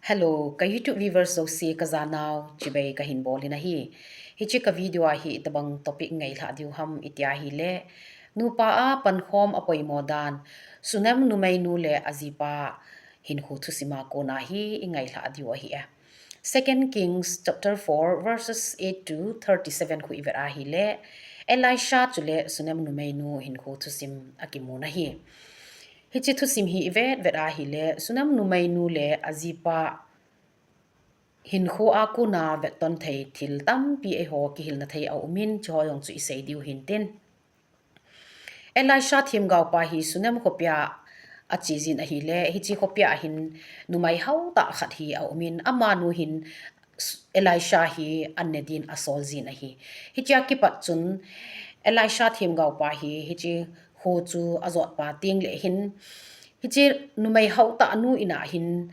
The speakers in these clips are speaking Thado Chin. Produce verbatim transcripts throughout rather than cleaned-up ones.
Hello, ka YouTube viewers jouse ka janau, chibai kahin bol in ahi. Hiche ka video a hi itobang topic ngailha diu ham iti ahile, nupa a pankhom apoimo dan, Sunem numeinu le ajipa hinkho thusim a kona hi ingailha diu ahi e. Second Kings chapter four verses eight to thirty-seven khu ivet ahile, Elisha chule Sunem numeinu hinkho thusim akimun ahi. Hiche thusim hi ivet vet ahile, Sunem numeinu le ajipa hinkho a kona vetton thei thil tampi eiho kihilna thei aumin, chuho jong chu isei diu hintin. Elisha themgaopa hi Sunem khopia ache jin ahile, hiche khopia hin numei haotah khat hi aumin, amanu hin Elisha hi an ne din asol jin ahi. Hichea kipat chun Elisha themgaopa hi hiche kho chu ajotpa tengle hin, hiche numei haotah nu in a hin,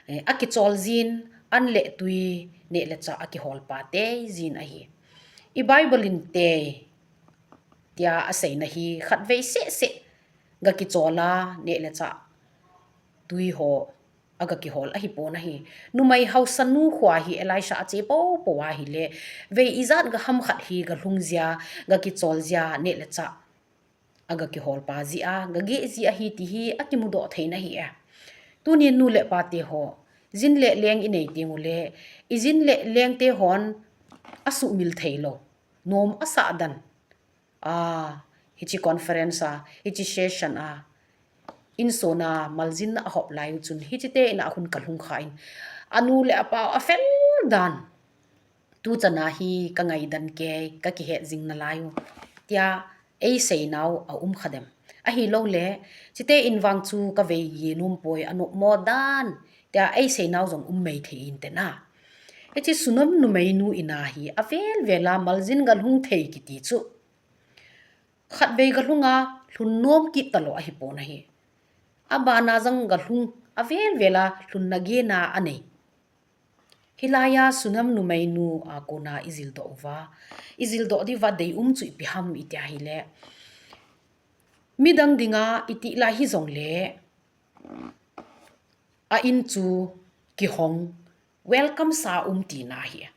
eh, akichol jin, an le tui, neh le chah akiholpa tei jin ahi. I Bible in tei tia aseina hi khatvei seh seh gakichol a, neh le chah, tui ho agakihol ahipon ahi. Numei haosa nu kho hi Elisha ache popo ahile, vei ijat gaham khat hi galhung jia, gakichol jia, neh le chah agakiholpa jia, gageh jia ahi ti hi akimudoh thei in ahi e. Tunin nu le pa teho, jin le leng inei tengule, ijin le lengte hon asuhmil theilou, nom asah dan a, hiche conference a, hiche session a, insung a maljin ahop lai u chun, hiche te in a hun kalhung khan, anu le apa u afel dan, tuchan a hi kangaidan kei, kakihet jing nalai u, tia eiseinau aum kha dem? Ahiloule, chite in vang chu kavei ye nom poi, anopmo dan, tia eiseinau jong um mei thei inte na. Hiche Sunem numeinu in a hi avel vel a maljin galhung thei kiti chu, khatvei galhung a lhun nom kit talou ahipon ahi. Abana jong galhung, avel vel a lhunna gena anei. Hilai a Sunem numeinu a kona ijildoh uva, ijildoh diuva deium chu ipi ham iti ahile, midang dinga iti lai hijongle, a in chu kihong, welcome sa um tina ahi.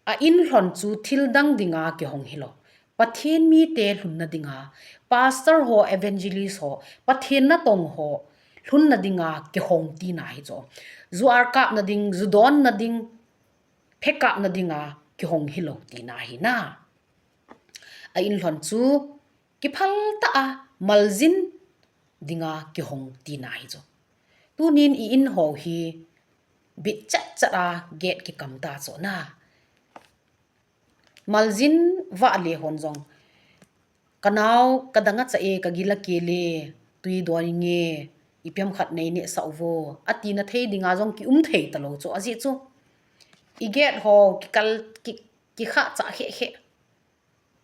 A in lhon chu thil dang dinga kihong hilou, Pathen mite lhunna dinga, pastor ho, evangelist ho, Pathen natong ho lhunna dinga kihong tina ahi chu. Ju ar kapna ding, ju donna ding, phe kapna dinga kihong hilou tina ahi na. A in lhon chu kiphal tah a maljin dinga kihong tina ahi chu. Tunin i in ho hi bit chat chat a gate kikam ta chu na. Maljin vale hon jong, kanao kadang acha e, kagil akele, tui don inge, ipi ham khat neineh sah uvo, atina thei dinga jong kium thei talou chu, ajeh chu i gate ho kikal, ki, kikha cha khe khe.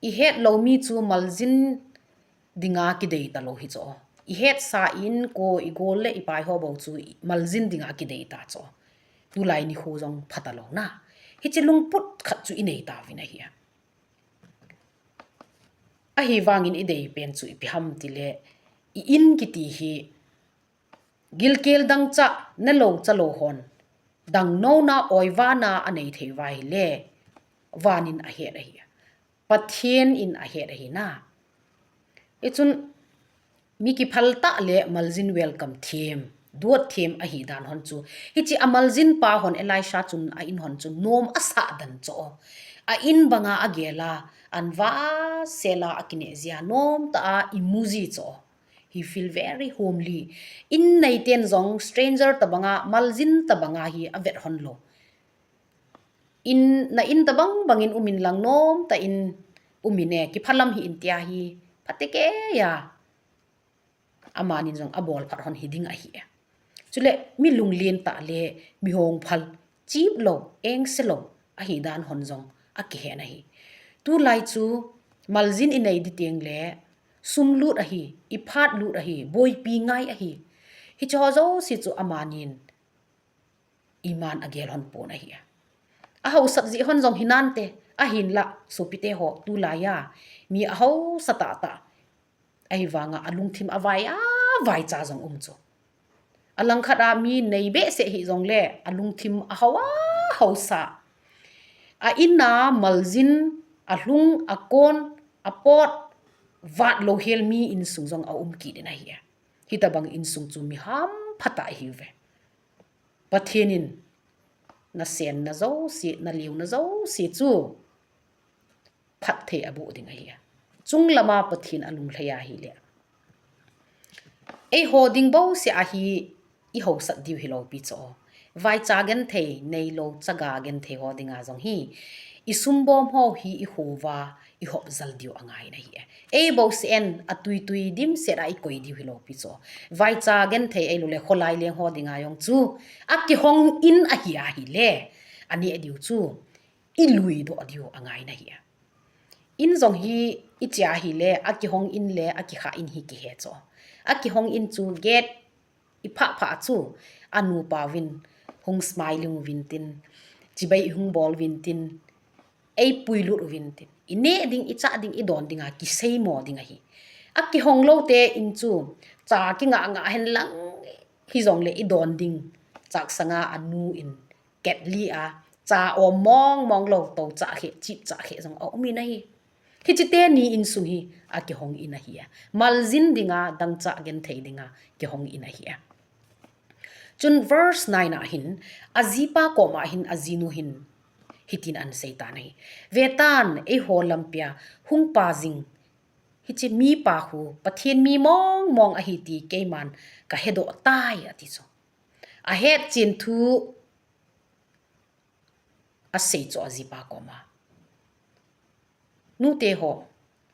Ihet lou mi chu maljin dinga kidei talou hi chu. Ihetsa in ko, igol le ipai ho bou chu maljin dinga kidei ta chu. Tulai nikho jong pha talou na. Hiche lungput khat chu inei tauvin ahi. Ahivangin idei pen chu ipi ham tile, i in kiti hi gilkel dangchah, nelou chalou hon dangnouna, oivana anei thei uva ahile, vanin ahet ahi. Pathen in ahet ahi na. Hichun mi kiphal tah le maljin welcome them, duat them ahi dan hon chu, hiche a maljin pa hon, Elisha chun a in hon chu nom asah dan chu, a in banga agel a, an vasel a akineh jia, nomtah a imu ji chu. He feel very homely. In neiten jong stranger tobanga, maljin tobanga hi avet hon lou. In, na in tobang bangin umin lang, nomtah in umin e, kiphalam hih in tia hi phatecha amanin jong abol phat hon hiding ahi e. Chule mi lunglen tah le mi hongphal, chip lou, engse lou ahi dan hon jong akihen ahi. Tulai chu maljin inei ding teng le sum lut ahi, iphat lut ahi, boipi ngai ahi. Hicheho jouse chu amanin iman agel hon pon ahi. Ahaosat jeh hon jong hinante, ahinla sopite ho, tulai a mi ahaosa tahtah, ahivanga alungthim avai a, vaicha jong um chu. Alangkhat a mi nei behseh hih jongle, alungthim a hao a haosa. A in a maljin, alhung, akon, apot, vat louhel mi insung jong aum kit in ahi. Hitabang insung chu mi hampha tah ahiuve. Pathen in nasen na jouse, nalio na jouse chu phatthei aboh ding ahi. Chunglam a Pathen alunglhai ahile, eiho ding bouseh a hi ihaosat diu hilou pi chu. Vaicha genthei, neilou chaga genthei ho dinga jong hi, isum bom ho hi ihouva, ihop jal diu angai in ahi. Ei bouseh in atui tui dimset a ikoi diu hilou pi chu. Vaicha genthei ahiloule kholai leng ho dinga jong chu akihong in ahi ahile, aneh diu chu ilui doh diu angai in ahi. In jong hi iche ahile, akihong in le akikha in hi kihe chu. Akihong in chu gate iphah phah chu, anupa uvin hung smiling uvin tin, chibai ihung bol uvin tin, eipuilut uvin tin, ineh ding, ichah ding, idon dinga kiseimo ding ahi. Akihong lou te in chu cha kingah ngah hen lang hijongle idon ding, chaksanga anu in ketli a cha om mong mong lou, to chah khe, chip chah khe jong aum in ahi. Hiche teni insung hi akihong in ahi. Maljin dinga, dangchah genthei dinga kihong in ahi. Chun verse nine a hin, ajipa koma hin, ajinu hin hitin ahin seitan ahi. Vetan, eiho lampia hung pa jing hiche mipa khu Pathen mi mong mong ahi ti keiman kahedoh tai, ati chu. Ahetchen thu asei chu ajipa koma. Nute ho,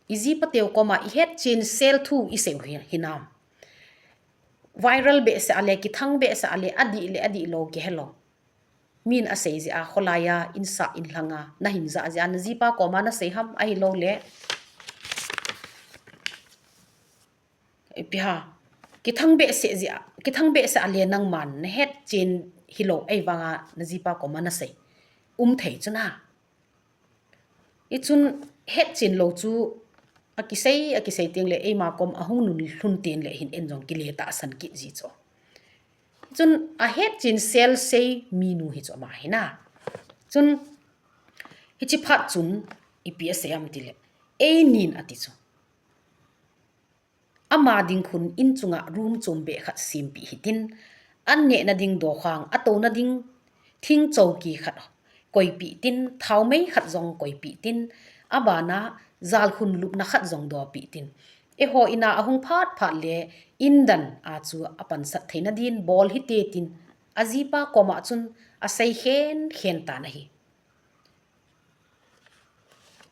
ijipa teu koma ihetchen sel thu isei u hi, hinam? Viral behseh a le, kithang behseh a le, adih le, adih lou kihelou. Min asei jeh a, kholai a, insa inlhang a nahin jah jeh a, najipa koma nasei ham, ahiloule ipi ham, kithang behseh jeh a, kithang behseh a le nangman nahetchen hilou ahivanga najipa koma nasei um thei chu na. Hichun hetchen lou chu akisei, akisei tengle eima kom ahung lhun tengle hin en jong kile tahsan kit ji chu. Chun ahetchen sel sei minu hi chu ama hi na. Chun hiche phat chun ipi asei ham tile, einin ati chu, ama ding khun in chunga room chombeh khat sempeh hitin, an nehna ding dokhang, atouna ding thing chouki khat koipeh tin, thaomei khat jong koipeh tin, abana jalkhun lupna khat jong dopeh tin, eiho ina ahung phat phat le indan a chu apansat theina din bol hite tin, ajipa koma chun asei khen khen tan ahi.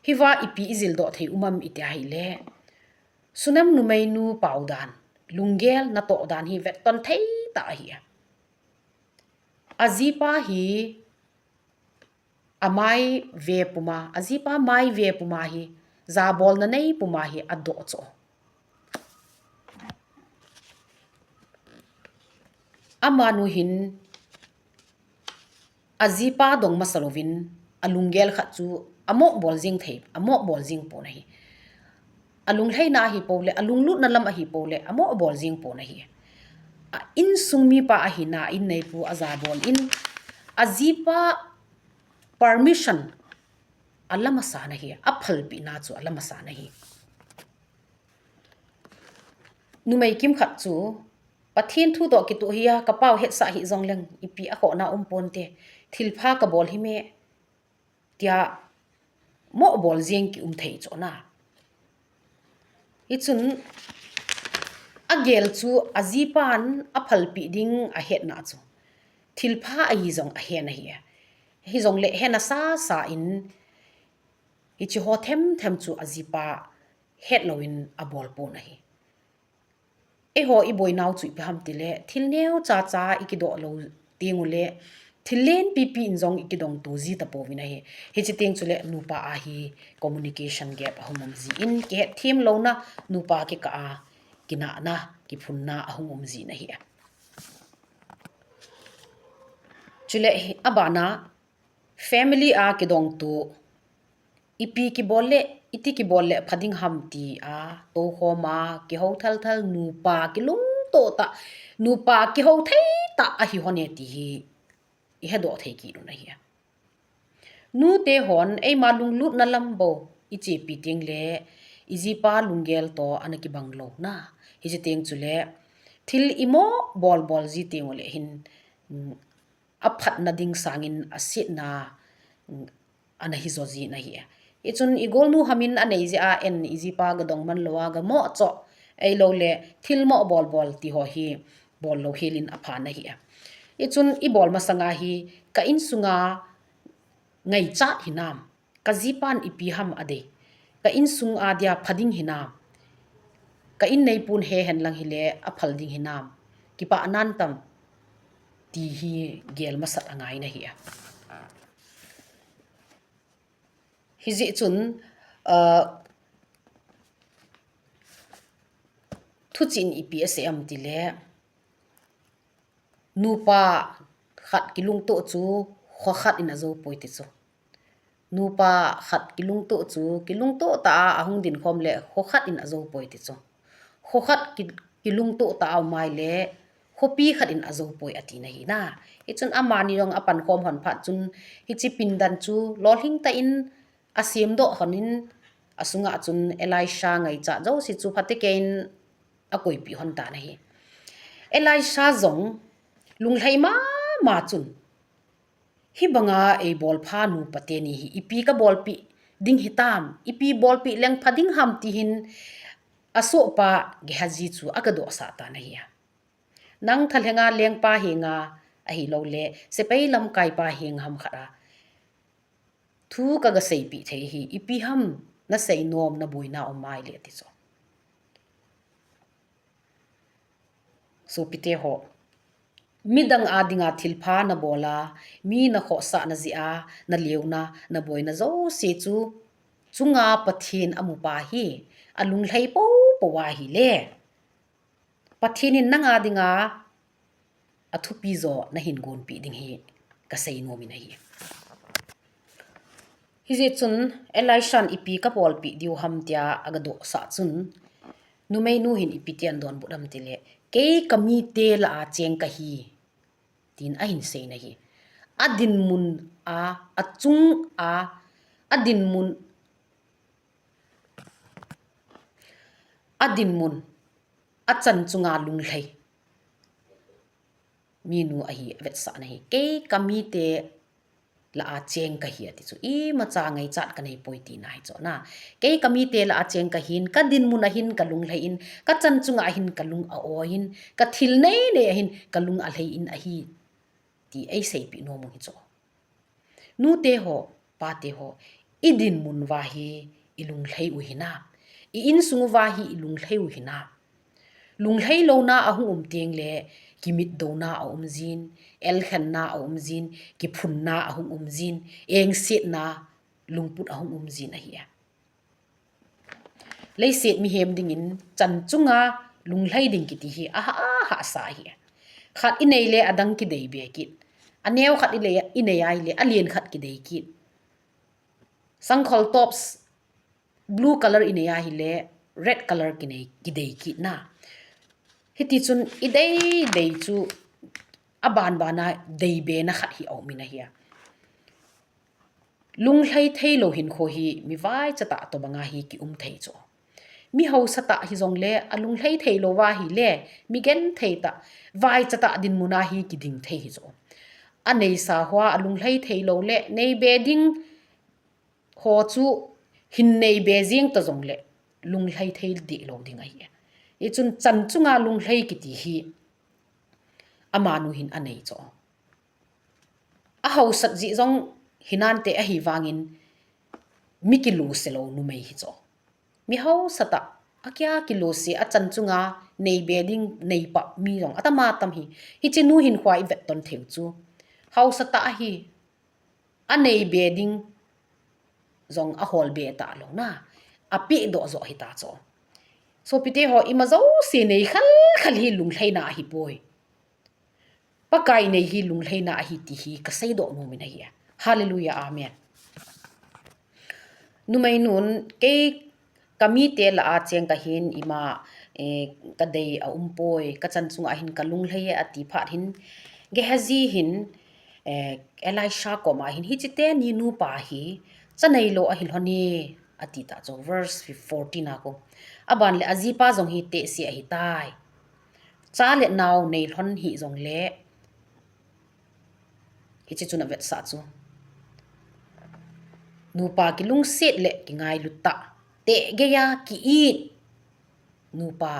Hiva ipi ijildoh thei um am iti ahile, Sunem numeinu pau dan, lunggel natoh dan hi vetton thei tah ahi. Ajipa hi amai ve puma, ajipa mai ve puma hi, jabolna nei puma hi adoh chu. Amanu hin ajipa dong masa louvin alunggel khat chu amoh bol jing thei, amoh bol jing pon ahi. Alunglhaina ahipou le, alunglutna lam ahipou le, amoh bol jing pon ahi. A insung mipa ahina in neipu ajabol in, ajipa permission ala masa na hi, aphalpina chu ala masa na hi. Numei kimkhat chu, Pathen thudoh kitoh hi a, kapau hetsah hih jongleng, ipi akhohna um ponte, thilpha kabol hime, tia moh bol jing kium thei chu na. Hichun, agel chu ajipan aphalpeh ding ahetna chu, thilpha ahi jong ahen ahi. Hijongle hena sasa in, hiche ho themthem chu ajipa hetlouvin abol pon ahi. Eiho iboinau chu ipi ham tile, thil neocha cha ikidoh lou tengule, thil lenpipi in jong ikidongto ji tapouvin ahi. Hiche teng chule nupa a hi communication gap ahung um jin, kihetthem louna, nupa kikah a kinahna, kiphunna ahung um jin ahi. Chule abana, family a kidongto, ipi kibol le, iti kibol le phading ham tia toukhoma kihou thalthal nupa kilung toh tah, nupa kihou thei tah ahi hon e ti hi i hedoh thei kit un ahi. Nute hon eima lunglutna lam bou i chepi teng le i jipa lunggel toh ana kibang lou na. Hiche teng chule thil i mo bol bol ji teng ule hin, mm, a phatna ding sangin a setna, mm, ana hi jo ji na hi. Hichun i golnu hamin a nei jeh a en i jipa ga dong man lou a ga mo cho, ahilou le thil mo bol bol ti ho hi bol lou helin a pha na hi. Hichun i bol masanga hi ka insunga ngaichat hinam, ka jipan ipi ham a dei, ka insung a dia pha ding hinam, ka in neipun he hen lang hile a phal ding hinam, kipah nan tam ti hi gel masat a ngai na hi. Hijeh chun, ah, thuchih in ipi asei em tile, nupa khat kilungtoh chu kho khat in a jou poi ti chu. Nupa khat kilungtoh chu, kilungtoh tah a ahung din khom le kho khat in a jou poi ti chu. Kho khat ki, kilungtoh tah a um mai le khopi khat in a jou poi ati na hi na. Hichun amani jong a pan khom hon phat chun hiche pindan chu lolhing tah in a semdoh hon in, a sunga chun Elisha ngaichat jouse chu phatecha in a koipi hon ta na hi. Elisha jong lunglhai mama chun, hibanga ei bolpha nupa teni hi ipi ka bolpi ding hitam, ipi bolpi leng pha ding ham ti hin a sohpa Gehazi chu a ga dohsah ta na hi. Nang thalhenga lengpa henga ahilou le sepai lamkaipa heng ham khat a thu ka ga seipi thei hi, ipi ham na sei nom na boina um mai le ti chu. Sopite ho, midang a dinga thilpha na bol a, mi na khohsah na jeh a, na leuna, na boina jouse chu chunga Pathen a mupa hi a lunglhai popo a hile, Pathen in nang a dinga a thupi jo na hin gonpi ding hi ka sei nom in ahi. Hijeh chun Elisha in ipi ka bolpi diu ham tia a ga dohsah chun, numeinu hin ipi tin a donbut ham tile, kei ka mite lah a cheng ka hi, tin a hin sei na hi. A dinmun a, a chung a, a dinmun, a dinmun, a chan chunga lunglhai minu ahi, a vetsah na hi. Kei ka mite lah a cheng ka hi ati chu. Imacha ngaichat ka nei poi tina hi chu na. Kei ka mite lah a cheng ka hin, ka dinmun a hin ka lunglhai in, ka chan chunga hin ka lung a oi in, ka thil nei nei a hin ka lung a lhai in ahi, ti ei seipi nom u hi chu. Nute ho, pate ho, i dinmun uva hi i lunglhai u hinam, i insung uva hi i lunglhai u hinam. Lunglhai louna a hung um teng le, kimitdouna a um jin, elkhenna a um jin, kiphunna a hung um jin, engsetna, lungput a hung um jin ahi. Leiset mihem dingin chan chunga lunglhai ding kiti hi a ha, a hahsa ahi. Khat i nei le a dang kidei be kit. A neo khat i le, i nei a ile a lian khat kidei kit. Sangkhol tops blue color i nei a hile red color kinei, kidei kit na. Hiti chun i dei dei chu a ban ban a dei be na khat hi a um in ahi. Lunglhai thei lou hinkho hi mi vaichatah tobanga hi ki um thei chu. Mi hausatah hi jong le a lunglhai thei lou va hi le, mi genthei tah, vaichatah dinmun a hi ki ding thei hi chu. A neisa hoa a lunglhai thei lou le, nei be ding ho chu hin nei be jing ta jong le, lunglhai thei deh lou ding ahi. Hichun chan chunga lunglhai kiti hi amanu hin a nei chu. A hausat jeh jong hinante ahi vangin mi kilose lou numei hi chu. Mi hausatah, a kia kilose, a chan chunga nei be ding, nei pah mi jong a tam a tam hi. Hiche nu hinkho i vet ton thei u chu. Hausatah ahi, a nei be ding jong a hol be ta lou na. A pehdoh jo hi ta chu. Sopite ho, ima jouse nei khal khal hi lunglhaina ahi poi. Pakai nei hi lunglhaina ahi ti hi ka seidoh nom in ahi. Hallelujah, amen. Numeinun, kei ka mite lah a cheng ka hin, ima eh, ka dei a um poi, ka chan chunga hin ka lunglhai e, a ti phat hin, Gehazi hin, eh, Elisha koma hin, hichi teni nupa hi, cha nei lou ahi lhon e, a ti ta chu, verse fourteen a ko. A ban le a jipa jong hi tehse ahi tai. Cha le nau nei lhon hi jong le, hichi chun a vetsah chu. Nupa kilungset le kingailu tah. Teh geiya ki-it. Nupa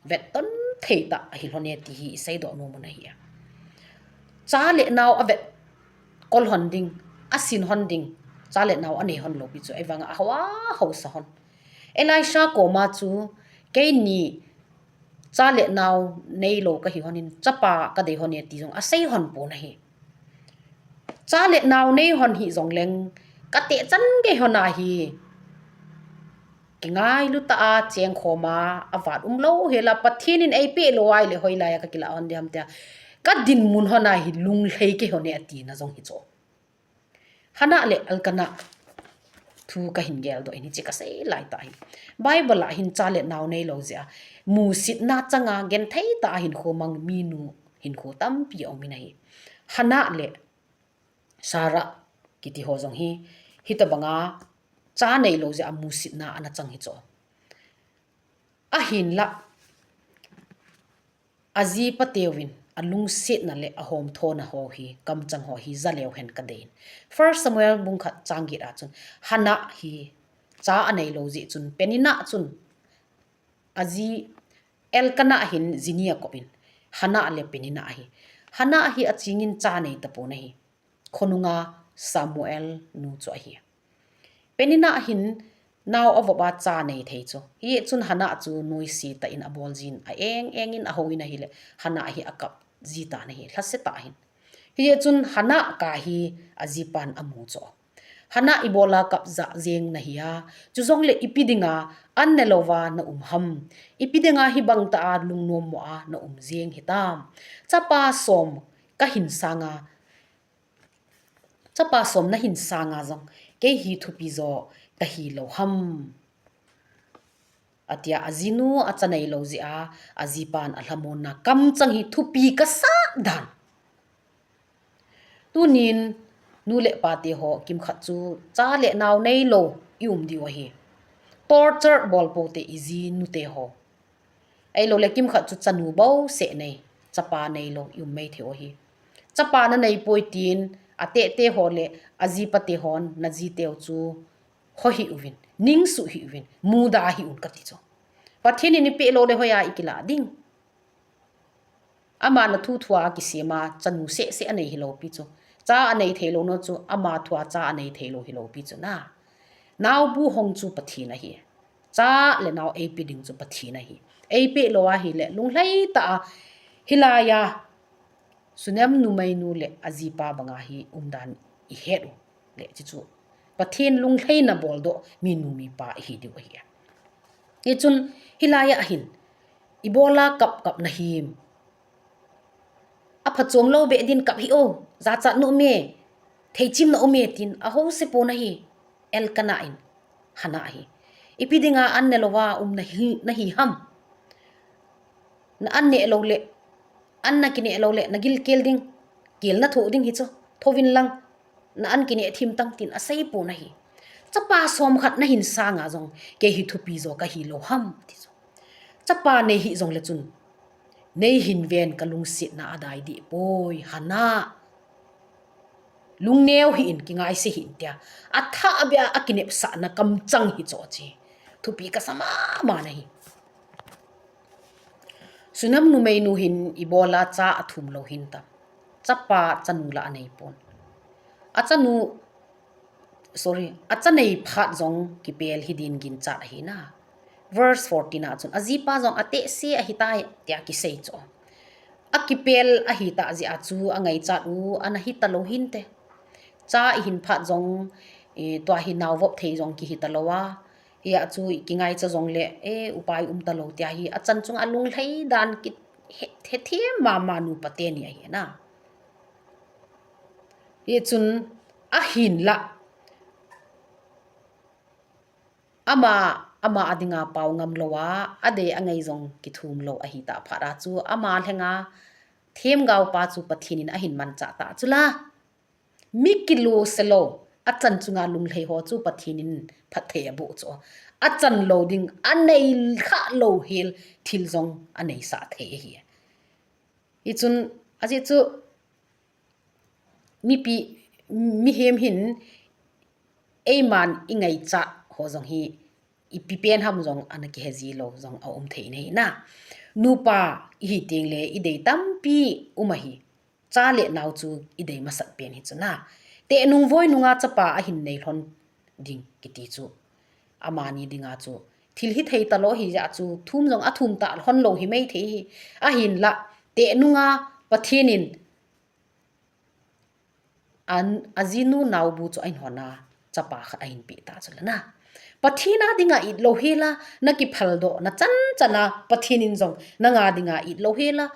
vetton thei tah ahi lhon e ti hi i seidoh nom u ahi a. Cha le nau a vet kol lhon ding, a sin lhon ding, cha le nau a nei lhon lou pi chu, ei vang a hou a hou sa lhon. Elisha koma chu, keini cha le nau nei lou ka hi lhon in, chapa ka dei lhon e ti jong a sei lhon pon ahi. Cha le nau nei lhon hi jong leng, ka teh chan gei lhon ahi. Kingailu tah a cheng khom a, a vat um lou hel a, Pathen in ei pe lou ahile hoilai a ka kila lhon ding ham tia. Ka dinmun lhon ahi, lunglhai kei lhon e a tina jong hi chu. Hannah le Elkanah thu ka hin geldoh in hichi ka sei lai tah hi. Bible a hin cha le nau nei lou jeh a, musitna chang a genthei tah a hinkho mang minu hinkho tampi a um in ahi. Hannah le Sarah kiti ho jong hi, hitabang a cha nei lou jeh a musitna ana chang hi chu. Ahinlah, a jipa teuvin a lungsetna le a homthona ho hi, kamchang ho hi ja leu hen ka dei in. First Samuel bung khat chang get a chun, Hannah hi cha a nei lou jeh chun, Peninnah chun a ji Elkanah hin ji ni a kop in, Hannah le Peninnah ahi. Hannah hi a ching in cha nei tapon ahi. Khonunga Samuel nu chu ahi. Peninnah hin nao avop a cha nei thei chu. Hijeh chun Hannah chu noise tah in abol jin, a eng eng in ahou in ahile, Hannah hi akap ji tan ahi, lhase tah hin. Hijeh chun Hannah kah hi ajipan amu chu. Hannah ibola kap jah jeng nahi a, chujongle ipi dinga an ne louva na um ham. Ipi dinga hibang tah a lungnom mo a na um jeng hitam. Chapa som kahin sanga, chapa som nahin sanga jong, kei hi thupi jo kahi lou ham. Atia ajinu a cha nei lou jeh a, ajipan alhamon na kamchang hi thupi kasa dan. Tunin, nu le pa te ho kimkhat chu cha le nao nei lou i um diu ahi. Torture bol pou te i jinu te ho. Ahilou le kimkhat chu chanu bou seh nei, chapa nei lou i um mei thei u ahi. Chapa na nei poi tin, a teh te ho le a jipa te hon na ji teu chu ho hih uvin, ningsuh hih uvin, muda hih un kati chu. Pathen in i pe lou le hoiya i kila ding. Ama na thu thua kisem a, chanu seh seh a nei hilou pi chu. Cha a nei thei lou no chu, ama thua cha a nei thei lou hilou pi chu na. Nao bu hong chu Pathen ahi. Cha le nao ei pe ding chu Pathen ahi. Ei pe lou ahile, lunglhai tah a, hilai a, Sunem numei nu le a jipa banga hi umdan i het u le, chuchu Pathen lunglhaina boldoh mi nu mi pa i hi diu ahi. Hichun hilai a hin, ibola kap kap nahim. Aphachom lou beh din kap hih o, jachat na um e, theichim na um e tin, ahouse pon ahi, Elkanah in, Hannah ahi. Ipi dinga an ne louva um nahi, nahi ham. Na an neh lou le, an na kineh lou le, na gilkel ding, kel na thoh ding hi chu, thouvin lang, na an kineh thim tang tin asei pon ahi. Chapa som khat nahin sanga jong, kei hi thupi jo kahi lou ham, ti chu. Chapa nei hih jongle chun, nei hin ven ka lungsetna adai dih poi, Hannah. Lungneo hih in, kingaise hih in tia. Athah beh a akinepsahna kamchang hi chu ahi. Thupi kasa mama nahi. Sunem numei nu hin ibola cha athum lou hin tam. Chapa chanu la anei pon. Achanu, sorry, acha nei phat jong kipel hi din ginchat ahi na. Verse fourteen a chun, ajipa jong atehse ahitai, tia kisei chu. Akipel ahitah jeh a chu angaichat u, ana hita lou hinte. Cha ihin phat jong, eh, tua hi nao vop thei jong kihita lou a. Hia chu kingaicha jongle, eh, upai umta lou tia hi, achan chunga lunglhai dan ki he, hethem mama nupa teni ahi na. Hichun ahinlah, ama ama a dinga pao ngam lou a, adei angai jong kithum lou ahi tah phat a chu, ama lhenga themgao pa chu Pathen in ahin manchah tah chu la. Mi kilose lou, achan chunga lunglhai ho chu Pathen in phatthei aboh chu. Achan lou ding, anei kha lou hel thil jong aneisah thei ahi. Hichun, ajeh chu, mipi, mihem hin, eiman ingaichat ho jong hi, ipi pen ham jong ana kihe ji lou jong aum thei nahi na. Nupa ihi tengle idei tampi um ahi. Cha le nao chu idei masat pen hi chu na. Tehnung voinunga chapa ahin nei lhon ding kiti chu, amani dinga chu thil hithei talou hi jeh chu thum jong athum ta lhon lou hi mei thei hi. Ahinla, tehnunga Pathen in an, ajinu naobu chu ahin hon a, chapa khat ahin peh ta chu la na. Pathen a dinga it lou hel a, na kiphal doh, na chan chan a, Pathen in jong nanga dinga it lou hel a,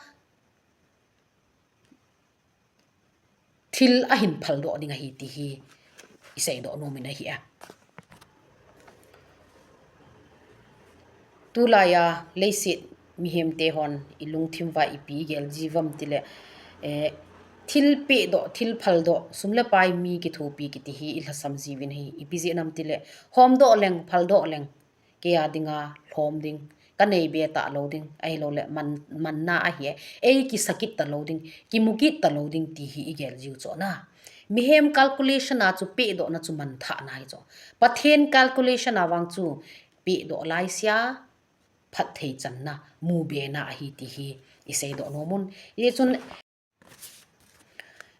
thil ahin phal doh ding ahi ti hi isei doh nom in ahi a. Tulai a leiset mihem te hon ilungthim uva ipi igel ji uvam tile, eh, thil peh doh, thil phal doh, sum le pai mi kithopi kiti hi ilhasam ji uvin ahi, ipi jeh ham tile, hom doh leng, phal doh leng, kei a dinga lhom ding, kanei be talou ding, ahilouleh man, manna ahi e, ei kisakit talou ding, kimukit talou ding ti hi igel jiu chu na. Mihem calculation a chu peh dohna chu manthahna hi chu. Pathen calculation a vang chu peh doh laisea, phatthei channa, mu bena ahi ti hi isei doh nom un. Hichun,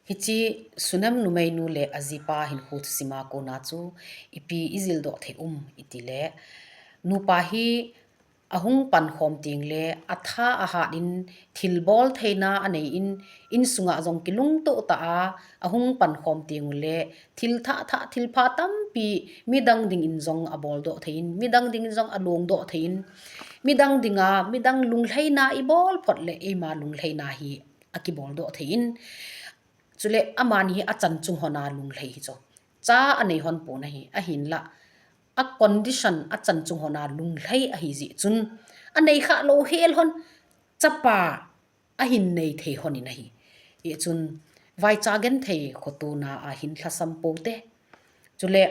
hiche Shunem numeinu le ajipa hinkho thusim a kona chu ipi ijil doh thei um itile, nupa hi ahung pankhom tengle atha ahat in thilbol theina anei in, insunga jong kilungtoh tah a ahung pankhom tengule thil thah thah, thil pha tampi midang dingin jong abol doh thei in, midang dingin jong along doh thei in, midang dinga, midang lunglhaina ibol phot le eima lunglhaina hi akibol doh thei in, chule amani hi achan chung hon a lunglhai hi chu. Cha anei hon pon ahi, ahinla, a condition achan chung hon a lunglhai ahi jeh chun, anei kha lou hel hon, chapa ahin nei thei hon in ahi. Hichun, vaicha genthei khotona ahin lhasam pou te. Chule,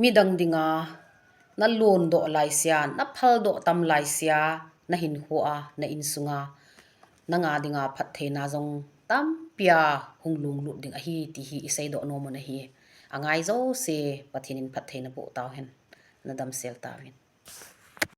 midang dinga nalon doh laisea, naphal doh tam laisea, nahinkho a, na insunga, nanga dinga phattheina jong tampia hung lunglut ding ahi ti hi isei doh nom un ahi. Angai jouse Pathen in phattheina boh tauhen, nadamsel tauvin.